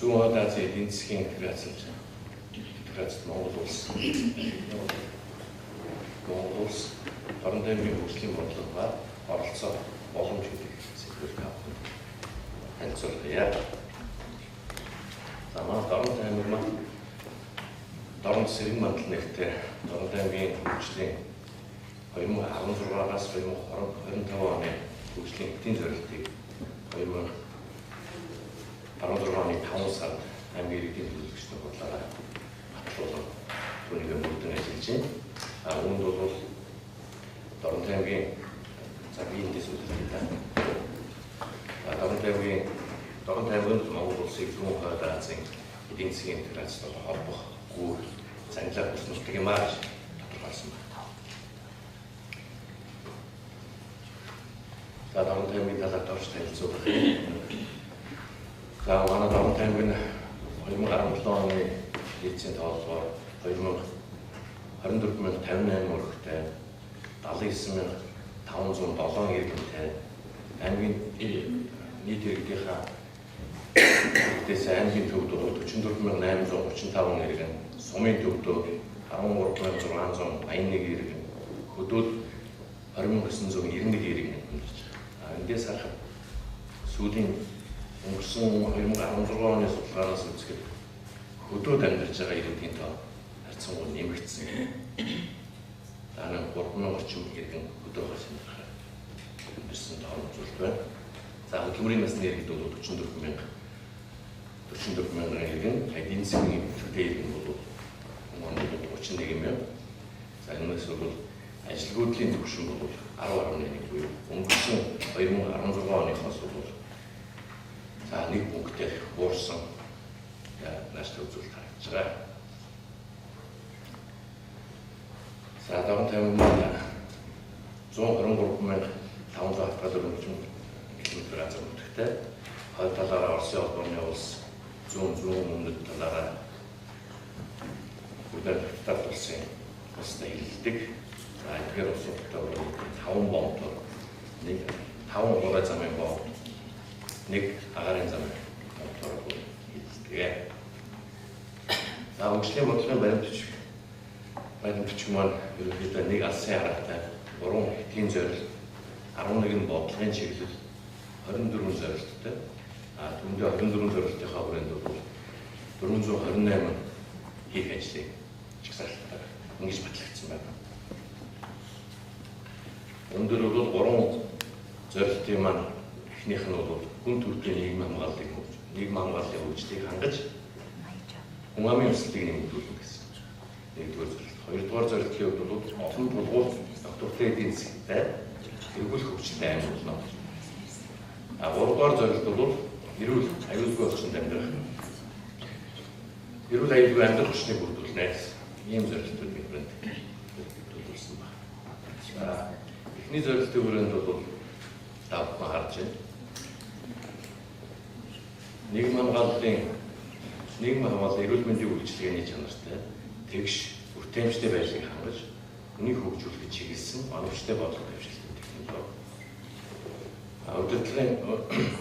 Зүүн хойд Азийн эдийн засгийн интеграцид Монгол улс Дорнод аймгийн хөгжлийн бодлого ба оролцоо боломж гэдэг сэдвээр та бүхэнд танилцуулъя. За манай Дорнод аймаг маань Дорнод Сэрэг мандал нэртэй Дорнод аймгийн хөгжлийн 2016-аас 2025 оны хөгжлийн эдийн зорилтыг 2016 оны 5 сард аймгийн иргэдийн төлөөлөгчдийн хурлаараа батлуулан түүнийг мөрдөн ажиллаж байна. А үүнд бол Дорнод аймгийн за би эндээс үзлээ да. Дорнод аймаг нь Монгол улсыг зүүн хойд Азийн эдийн засгийн интеграцид холбох гүр занглаа бүс нутаг юм аа гэж тодорхойлсон байна. За Дорнод аймгийн талаар дорж танилцуулах. За манай Дорнод аймаг нь 2017 оны нийтийн тооллогоор 2024,058 өрхтэй 79,507 иргэнтэй аймгийн нийт иргэдийнхаа иргэдээс аймгийн төвд бол 44,835 иргэн, сумын төвд 13,681 иргэн, хөдөөд 20,991 иргэн амьдарч байгаа. Эндээс харахад сүүлийн өнгөрсөн 2016 оны судалгаанаас үзэхэд хөдөөд амьдарч байгаа иргэдийн тоо харьцангуй нэмэгдсэн. Дараа нь 3,000 орчим иргэн хөдөөхөөс амьдарсан тоо үзүүлэлт байна. За хөдөлмөрийн насны иргэд бол 44,000 иргэн, эдийн засгийн идэвхтэй иргэн бол 31,000. За энэс бол ажилгүйдлийн түвшин бол 10.1 буюу өнгөрсөн 2016 оныхоос бол за нэг пунктээр буурсан нааштай үзүүлэлт харагдаж байгаа. За Дорнод аймаг маань 123,574 км газар нутагтай. Хойд талаараа Оросын холбооны улс, зүүн өмнөд талаараа Бүдэр Хятад улсын улстай хэлэлдэг. За эдгээр улсуудтай бол 5 бомбоор нэг 5 хуурай замын бомб, нэг агаарын замын бомбоор хэлэлдэг. За хөгжлийн бодлогын баримт бичиг маань ерөнхийдөө нэг алсын хараатай 3 хэтгийн зорилт, 11 бодлогын чиглэл, 24 зорилттой. А түүндээ 24 зорилтынхаа хүрээнд бол 428 хийх ажлыг жагсаалтаар ингэж батлагдсан байна. Өндөр бол 3 зорилтын маань эхнийх нь бол хүн төрлийн нийгмийн хамгааллын хөгжлийг хангаж хүн амын өсөлтийг нэмэгдүүлнэ гэсэн. Нэгдүгээр зорилт. Хоёрдугаар зорилтын хувьд бол олон тулгуур доктортой эдийн засгтай эргүүлэх хөгжилтэй аймаг болно. А гуравдугаар зорилт бол эрүүл аюулгүй орчинд амьдрах. Эрүүл аюулгүй амьдрах орчныг бүрдүүлнэ гэсэн. Ийм зорилтууд бидний төлөвлөсөн байна. За эхний зорилтын хүрээнд бол та бүхэн харж байна. Нийгэм хамгааллын эрүүл мэндийн үйлчилгээний чанартай тэгш бүтээмжтэй байдлыг хангаж үнийг хөгжүүлэхэд чиглэсэн оновчтой бодлого дэвшилтийн технологи.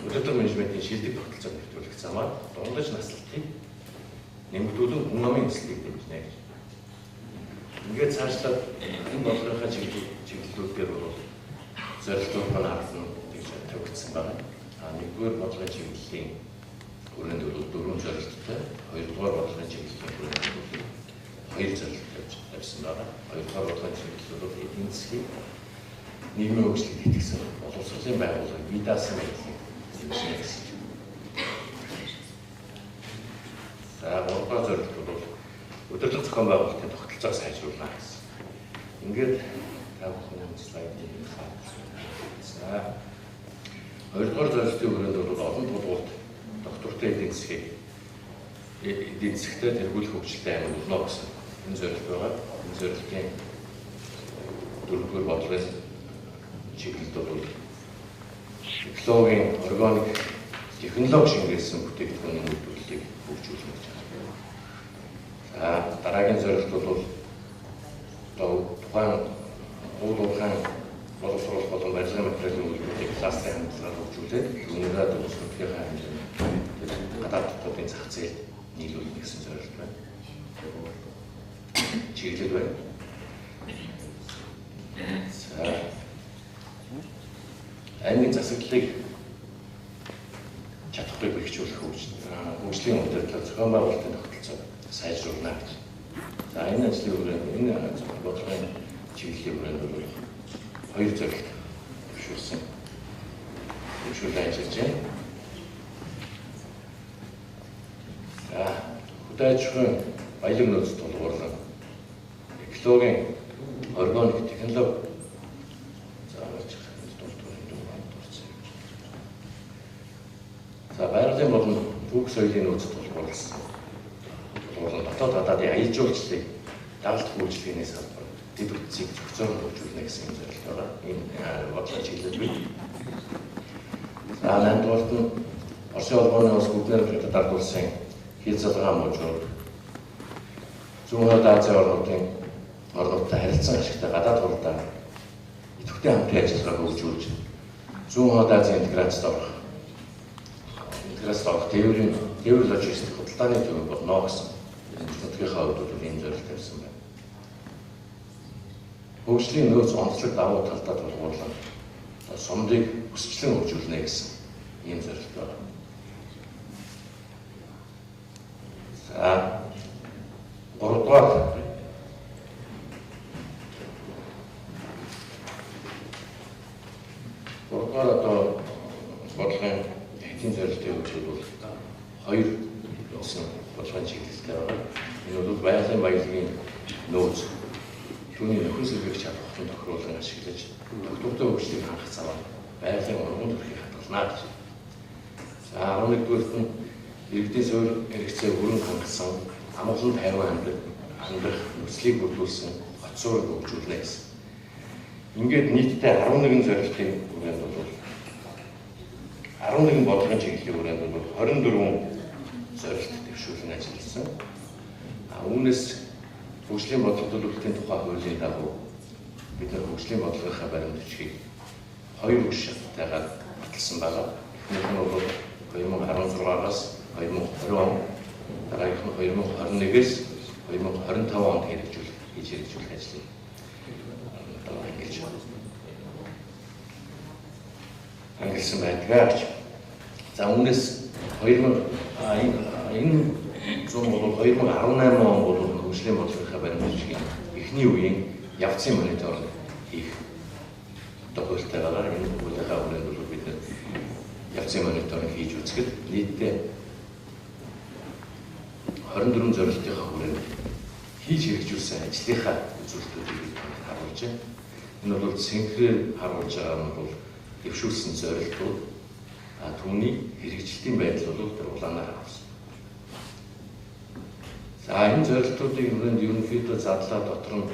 Удирдлага менежментийн шилдэг тогтолцоог нэвтрүүлэх замаар дундаж наслалтыг нэмэгдүүлэн хүн амын өсөлтийг дэмжинэ гэж. Ингээд цаашлаад энэ бодлогынхаа чиглэлүүд дээр бол зорилтууд маань харагдана гэж тавигдсан байна. А нэгдүгээр бодлогын чиглэлийн хүрээнд бол 4 зорилттой, хоёрдугаар бодлогын чиглэлийн хүрээнд бол 2 зорилт тавьсан байна. Хоёрдугаар бодлогын чиглэл бол эдийн засгийн нийгмийн хөгжлийг итгэсэн боловсролын байгууллагыг бие даасан байдлыг дэмжинэ гэсэн. За гуравдугаар зорилт бол удирдлага зохион байгуулалтын тогтолцоог сайжруулна гэсэн. Ингээд та бүхэн слайдыг харж байна. За хоёрдугаар зорилтын хүрээнд бол олон тулгуурт доктортой эдийн засгтай тэргүүлэх хөгжилтэй аймаг болно гэсэн энэ зорилт байгаа. Энэ зорилтын дөрөвдүгээр бодлогын чиглэлд бол экологийн органик технологи шингээсэн бүтээгдэхүүний үйлдвэрлэлийг хөгжүүлнэ гэж байна. За дараагийн зорилт бол одоо тухайн уул уурхайн боловсруулах болон барилгын материалын үйлдвэрлэлийг кластерын хандлагаар хөгжүүлээд үүнийгээ төгсгөхийнхаа хэмжээнд гадаад дотоодын зах зээлд нийлүүлнэ гэсэн зорилт байна. Чиглэл байна. За аймгийн засаглалыг чадварыг бэхжүүлэх хөгжлийн удирдлага зохион байгуулалтын тогтолцоог сайжруулна гэж. За энэ ажлын хүрээнд энэ бодлогын чиглэлийн хүрээнд бол хоёр зорилт төвшүүлсэн. Төвшүүлэн ажиллаж байна. За хөдөө аж ахуйн баялаг нөөц тулгуурлан экологийн органик технологи за за байгалийн болон түүх соёлын нөөц тулгуурласан. Тулгуурлан дотоод гадаадын аялал жуулчлалыг дагалт үйлчилгээний салбар дэд бүтцийг зохицоор хөгжүүлнэ гэсэн юм зорилт байгаа. Энэ бодлогын чиглэл бий. За 8 дугаарт нь Оросын холбооны улс бүгдээр Хятад ард улсын хил залгаа мужууд Зүүн Хойд Азийн орнуудтай харилцан ашигтай гадаад хурдаа идэвхтэй хамтран ажиллагааг хөгжүүлж Зүүн Хойд Азийн интеграцид орох тээврийн логистик худалдааны төвөг болно гэсэн нутгийнхаа хувьд бол ийм зорилт тавьсан байна. Хөгжлийн нөөц онцлог давуу талдаа тулгуурлан сумдыг өсчлэн хөгжүүлнэ гэсэн ийм зорилт байна. За 3 дугаар одоо бодлогын хэдийн зорилтын хөгжил бол хоёр болсон бодлогын чиглэлтэй байгаа. Энэ бол байгалийн баялагын нөөц түүний нөхөн сэргээх чадварыг тохируулан ашиглаж тогтвортой хөгжлийг хангах замаар байгалийн урган төрхийг хадгална гэж. За 11 дугаарт нь иргэдийн суурь хэрэгцээ бүрэн хангасан амгалан тайван амьдрах нөхцөлийг бүрдүүлсэн хот суурийг хөгжүүлнэ гэсэн. Ингээд нийтдээ 11 зорилтын хүрээнд бол 11 бодлогын чиглэлийн хүрээнд бол 24 зорилт дэвшүүлэн ажилласан. А үүнээс хөгжлийн бодлого төлөвлөлтийн тухай хуулийн дагуу бид нар хөгжлийн бодлогынхаа баримт бичгийг хоёр үе шаттайгаар баталсан байгаа. Эхнийх нь бол 2016-аас 2020 он, дараагийнх нь 2021-ээс 2025 онд хийж хэрэгжүүлэх ажлыг одоо ангилсан байдгаа гэж. За үүнээс энэ зун бол 2018 он бол хөгжлийн бодлогынхаа баримт бичгийн эхний үеийн явцын мониторинг хийх одоо хуультай байгаа. Энэ хуулийнхаа хүрээнд бол бид явцын мониторинг хийж үзэхэд нийтдээ 24 зорилтынхаа хүрээнд хийж хэрэгжүүлсэн ажлынхаа үзүүлэлтүүдийг харуулж байна. Энэ бол цэнхрээр харуулж байгаа нь бол дэвшүүлсэн зорилтууд, түүний хэрэгжилтийн байдал бол тэр улаанаар харуулсан. За энэ зорилтуудыг хүрээнд ерөнхийдөө задлаа дотор нь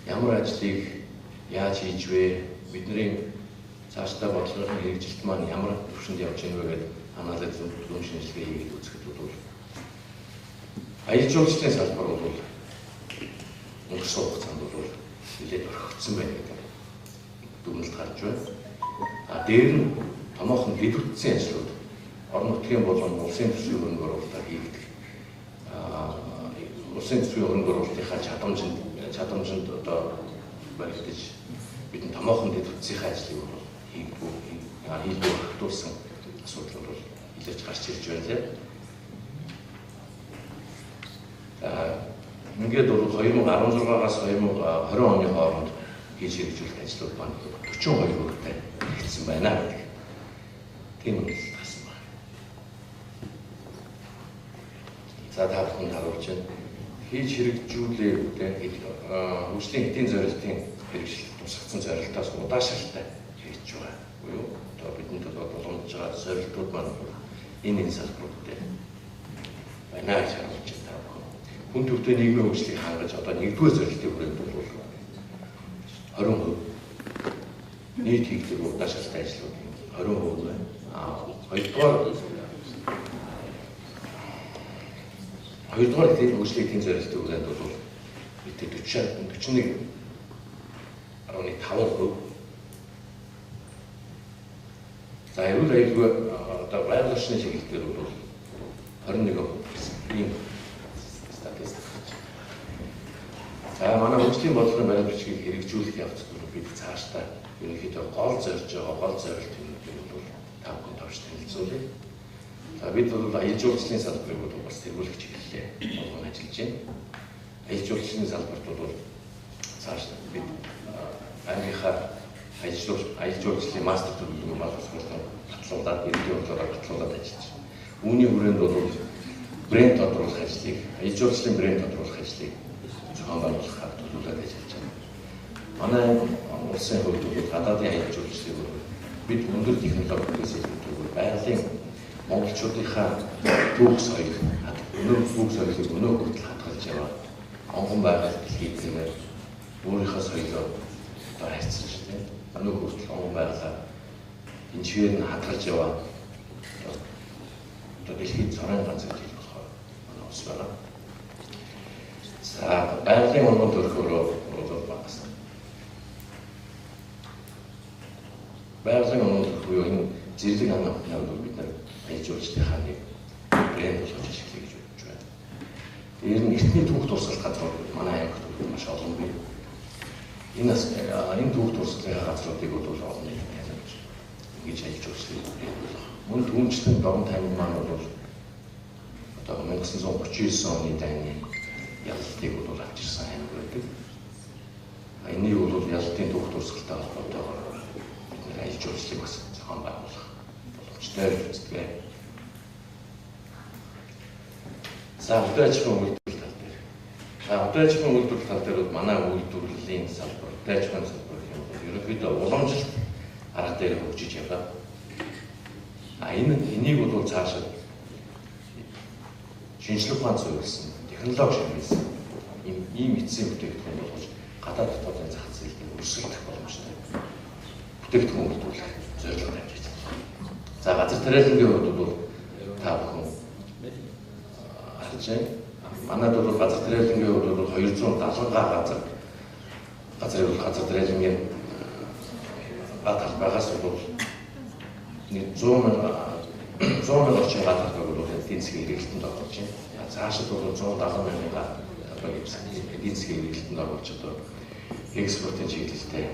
ямар ажлыг яаж хийж вэ? Бидний цаашдаа бодлогын хэрэгжилт маань ямар түвшинд явж байна вэ гэдэг анализ дүн шинжилгээ хийгээд үзэхэд бол аялал жуулчлалын салбар бол өнгөрсөн хугацаанд бол нэлээд орхигдсон байна гэдэг дүгнэлт гарч байна. А дээр нь томоохон хэд бүтцийн ажлууд орон нутгийн болон улсын төсвийн хөрөнгө оруулалтаар хийгдэх улсын төсвийн хөрөнгө оруулалтынхаа чадамжинд одоо баригдаж бидний томоохон хэд бүтцийнхээ ажлыг бол хийгдүү орхигдуулсан асуудал бол илэрч гарч ирж байна тийм. Ингээд бол 2016-аас 2020 оны хооронд хийж хэрэгжүүлэх ажлууд маань 42% эхэлсэн байна гэдэг тийм үнэлэлт гарсан байна. За та бүхэнд харуулж байна. Хийж хэрэгжүүлээ хөгжлийн хэдийн зорилтын хэрэгжилт тусгагдсан зорилтоос удаашралтай хийж байгаа. Буюу одоо бидэнд боломж байгаа зорилтууд маань энэ салбарууд дээр байна гэж харуулж байна. Хүн төрөлхтний нийгмийн хөгжлийг хангаж одоо нэгдүгээр зорилтын хүрээнд бол 20% нийт хийгдэх удаашралтай ажлууд 20% байна. Хоёрдугаар хөгжлийн эдийн зорилтын хүрээнд бол нийтдээ 41.5%. За эрүүл аюулгүй одоо байгаль орчны чиглэл дээр бол 21% гэсэн ийм статистик байна. За манай хөгжлийн бодлогын баримт бичгийг хэрэгжүүлэх явцад бид цаашдаа ерөнхийдөө гол зорж байгаа гол зорилт юмнуудыг бол та бүхэн товч танилцуулъя. За бид бол аялал жуулчлалын салбарыг бол бас тэргүүлэх чиглэлээр болгон ажиллаж байна. Аялал жуулчлалын салбарт бол цааш бид ангийнхаа аялал жуулчлалын мастер төлөвлөгөө боловсруулсан батлуулаад иргэдийн бодлогоор батлуулаад ажиллаж байна. Үүний хүрээнд бол брэнд тодруулах ажлыг, аялал жуулчлалын брэнд тодруулах ажлыг зохион байгуулахаар төлөвлөд ажиллаж байна. Манай улсын хувьд бол гадаадын аялал жуулчлалыг бид өндөр технологиудаас илүүтэйгээр байгалийн монголчуудынхаа түүх соёл, өнөө түүх соёлыг өнөө хүртэл хадгалж яваа онгон байгаль дэлхийд нэмэр өөрийнхөө соёлоо одоо харьцаж тийм өнөө хүртэл онгон байгалаа энэ чигээр нь хадгалж яваа одоо дэлхийд цорын ганц гэж хэлэх болохоор манай улс байна. За байгалийн онгон төрхөөрөө бол багас. Байгалийн онгон төрх буюу энэ зэрлэг ан авахны бид нар аялал жуулчлалынхаа нэг брэнд болгож ашиглая гэж бодож байна. Дээр нь эртний түүх дурсгалт газрууд манай аймагт маш олон бий. Энэ түүх дурсгалын газруудыг бол олон нийтэд таниулж ингэж аялал жуулчлалын брэнд болгох. Мөн түүнчлэн Дорнод аймаг маань бол одоо 1939 оны дайны ялалтыг бол авчирсан аймаг байдаг. Энийг бол ялалтын түүх дурсгалтай холбоотойгоор бид нэр аялал жуулчлалыг бас зохион байгуулах боломжтой гэж үздэг. За хөдөө аж ахуйн үйлдвэрлэл тал дээр. За хөдөө аж ахуйн үйлдвэрлэл тал дээр бол манай үйлдвэрлэлийн салбар, хөдөө аж ахуйн салбар гэх юм бол ерөнхийдөө уламжлалт арга дээр хөгжиж яваа. А энийг бол цаашаа шинжлэх ухаан суурилсан, технологи ширхэгсэн ийм эцсийн бүтээгдэхүүн болгож гадаад дотоодын зах зээл дээр өрсөлдөх боломжтой бүтээгдэхүүн үйлдвэрлэх зорилго тавьж байна. За газар тариалангийн хувьд бол та бүхэн харж байна. Манайд бол газар тариалангийн хувьд бол 270 га газрыг бол газар тариалангийн га талбайгаас бол нэг 100 мянга орчим га талбайг бол эдийн засгийн хэрэглэлтэнд оруулж байна. Цаашид бол 170 мянган га талбайг эдийн засгийн хэрэглэлтэнд оруулж одоо экспортын чиглэлтэй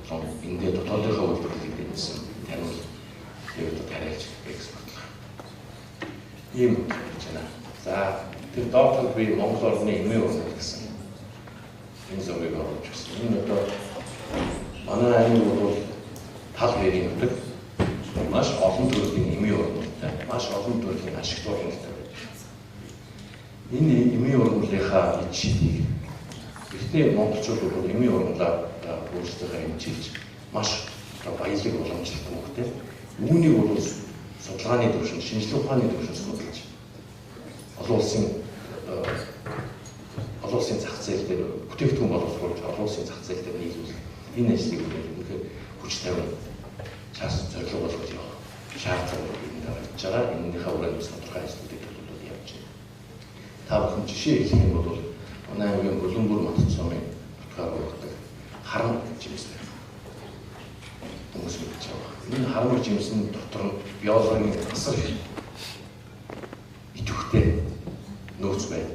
эндээ дотоодынхоо үйлдвэрлэлийг дэмжсэн таниул тэгээд тариалж экспортлох. Ийм гэж байна. За тэр доор талд би Монгол орны эмийн урмал гэсэн энэ зургийг оруулж ирсэн. Энэ одоо манай аймаг бол тал хоёрын нутаг маш олон төрлийн эмийн урмалтай, маш олон төрлийн ашигт урмалтай байдаг. Энэ эмийн урмалынхаа ид шидийг эртний монголчууд бол эмийн урмалаа өөрсдийнхөө эмчилж маш баялаг уламжлалт түүхтэй. Үүнийг бол судалгааны түвшинд, шинжлэх ухааны түвшинд судалж олон улсын зах зээл дээр бүтээгдэхүүн боловсруулж олон улсын зах зээл дээр нийлүүлэх энэ ажлыг үнэхээр хүч тавин цаас зорилго болгож явах шаардлага бидэнд гарч байгаа. Энэнийхээ хүрээнд бас тодорхой ажлуудыг төлөвлөд явж байна. Та бүхэн жишээ хэлэх юм бол манай аймгийн Буланбүр Матцомын нутгаар ургадаг харамг жимс байна. Хүмүүс мэдж байгаа. Энэ харамг жимсэн дотор нь биологийн асар их идэвхтэй нөөц байна.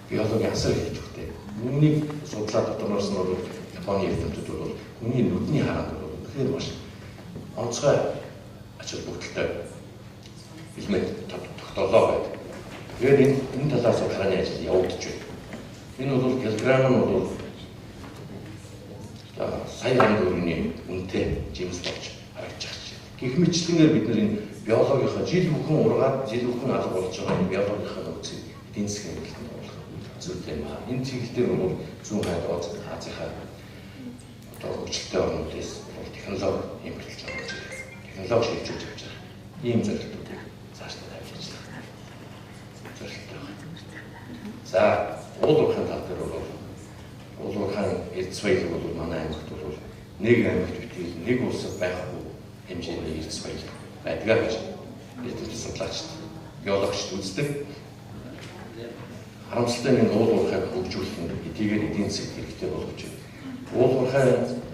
Биологийн асар их идэвхтэй. Үүнийг судлаад дотроос нь бол Японы эрдэмтэд бол хүний нүдний хараанд бол үнэхээр маш онцгой ач холбогдолтой элемент тогтоолоо байдаг. Тэгээд энэ талаар судалгааны ажил явагдаж байна. Энэ бол килограмм нь бол сая гаруй төгрөгийн үнэтэй жимс болж харагдаж байна. Гэх мэтчилэнгээр бид нар энэ биологийнхаа жил бүхэн ургаад жил бүхэн алга болж байгаа энэ биологийнхаа нөөцийг эдийн засгийн хэрэглэлтэнд оруулах зүйтэй юм аа. Энэ чиглэл дээр бол зүүн хойд Азийнхаа одоо хөгжилтэй орнуудаас бол технологи импортлж авч байгаа. Технологи шилжүүлж явж байгаа. Ийм зорилтуудыг цаашдаа тавьж ажиллах зорилттой байна. За уул уурхайн тал дээр бол уул уурхайн эрдэс баялаг бол манай аймагт бол нэг аймагт битгий нэг улсад байхгүй хэмжээний эрдэс баялаг байдгаа гэж эрдэмтд судлаачид, геологчид үздэг. Харамсалтай нь уул уурхайг хөгжүүлэх нь эдийгээр эдийн засагт хэрэгтэй болгож байна. Уул уурхай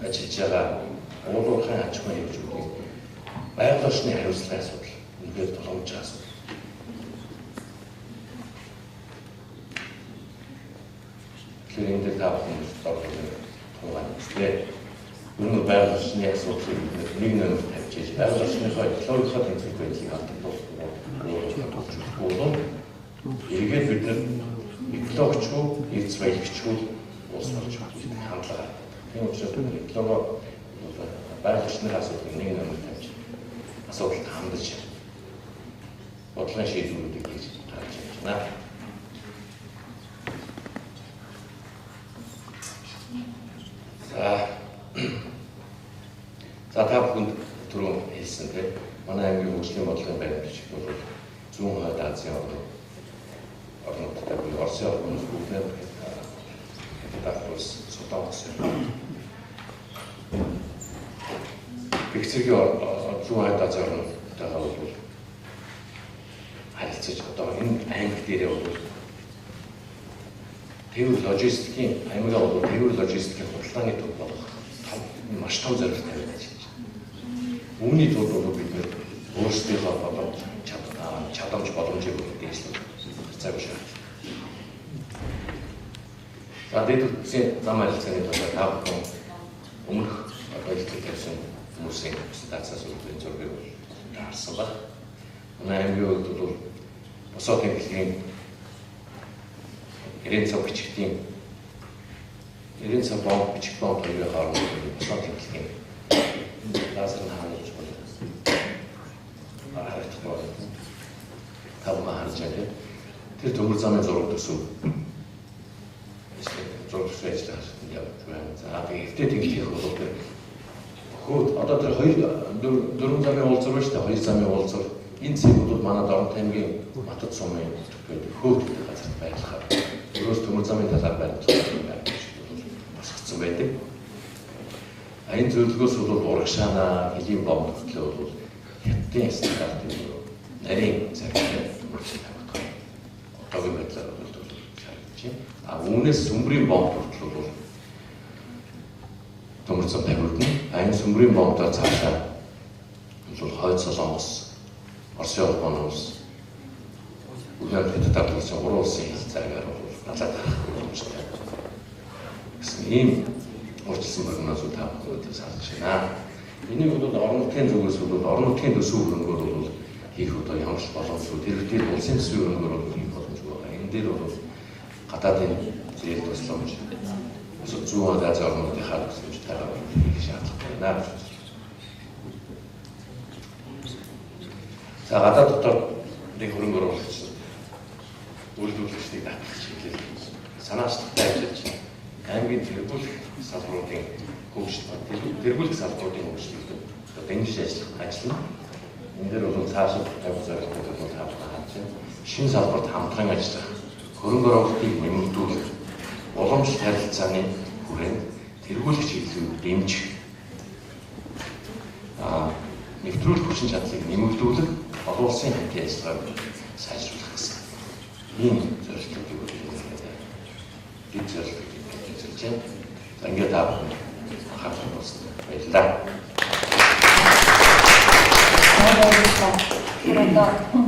ажиллаж байгаа уул уурхайн аж ахуйн хэрэгжүүлгийг байгаль орчны хариуцлагын асуудал, үнэхээр тулгамж байгаа асуудал. Тэгэхээр энэ дээр та бүхэн бодлогын тунгаан үстэй. Ер нь байгаль орчны асуудлыг бид нэг нэмэр тавьж иж байгаль орчныхоо экологийнхоо тэнцвэр байдлыг алдахгүй болон эргээд бид нар экологичгүй, эрдэс баялагчгүй улс болж байгаа хандлага. Тийм учраас бид экологоо байгаль орчны асуудлыг нэг нэмэр тавьж асуудалд хандаж бодлогын шийдвэрүүдийг хийж гаргаж байна. За та бүхэнд түрүүн хэлсэн тийм манай аймгийн хөгжлийн бодлогын байр бичигт бол зүүн хойд Азийн орнуудтай буюу Оросын холбооноос бүгд Хятад улс, Солонгос, гэх зэргийн зүүн хойд Азийн орнуудтайгаа бол харилцаж одоо энэ аймаг дээрээ бол тээвэр логистикийн аймгаа бол тээвэр логистикийн худалдааны төв болгох маш том зорилго тавиад ажиллаж байна. Үүний тулд бол бид нэр өөрсдийнхөө боломж чадамж боломжийг дээшлэх цаг шаардлагатай. За дэд бүтцийн зам харилцааны талаар та бүхэн өмнөх одоо илтгэл тавьсан хүмүүсийн презентациас үлдэн зургийг бол харсан баг. Манай аймгийн хувьд бол босоо тэмдэглэгийн 90 цаг бичигтийн 90 цаг бомб бичигт бомб хоёрын хооронд босоо тэмдэглэгийн лазер нь харуулж байна. Харагдахгүй байна. Та бүхэн харж байна. Тэр төмөр замын зураг төсөв. Зураг төсөв ажиллах явж байна. За тэгээ эвтэй тэмдэглэх бол тэр хөөд одоо тэр 2 4 замын уулзвар байна шүү дээ. 2 замын уулзвар. Энэ цэг бол манай Дорнот аймгийн Батад сумын байдаг хөөд гэдэг газарт байрлахаар өөрөөс төмөр замын талаар байрлах босгоцсон байдаг. А энэ зөвлөгөөс бол урагшаана хөлийн бомб хөтлөө бол хятадын стандартын нарийн цагтай төмөрч тавигдах. Одоогийн байдлаар бол шаардж байна. А үүнээс сүмбрийн бомб хүртэл бол төмөр зам тавигдана. А энэ сүмбрийн бомбоор цаашаа бол Хойд Солонгос, Оросын холбооны улс, Улаан Хятад улсын гурван улсын хэлцээгээр бол далай тарах боломжтой гэсэн ийм урьдчилсан прогнозууд та бүхэн санаж байна. Энийг бол орон нутгийн зүгээс бол орон нутгийн төсөв хөрөнгөөр бол хийх одоо ямар ч боломжгүй. Тэр үедээ улсын төсвийн хөрөнгөөр бол хийх боломжгүй байгаа. Энэ дээр бол гадаадын зээл тусламж, бусад зүүн Азийн орнуудынхаа тусламжтайгаар хийх шаардлагатай байна. За гадаад дотор нэг хөрөнгө оруулагч үйлдвэрлэгчдийг татах чиглэл санаачлагтай ажиллаж аймгийн тэргуулах салбаруудын хөгжил, тэргуулах салбаруудын хөгжлийг одоо дэмжиж ажиллах ажиллана. Энэ дээр бол цаашид тавих зорилгыг бол та бүхэн харж байна. Шинэ салбарт хамтран ажиллах, хөрөнгө оруулалтыг нэмэгдүүлэх, уламжлалт харилцааны хүрээнд тэргуулах чиглэлийг дэмжих, нэвтрүүлэх хүчин чадлыг нэмэгдүүлэх, олон улсын хамтын ажиллагааг сайжруулах гэсэн ийм зорилтыг бол дэд зорилтыг эзэлж байна. За ингээд та бүхэн анхаарал хандуулсан баярлалаа. Баярлалаа.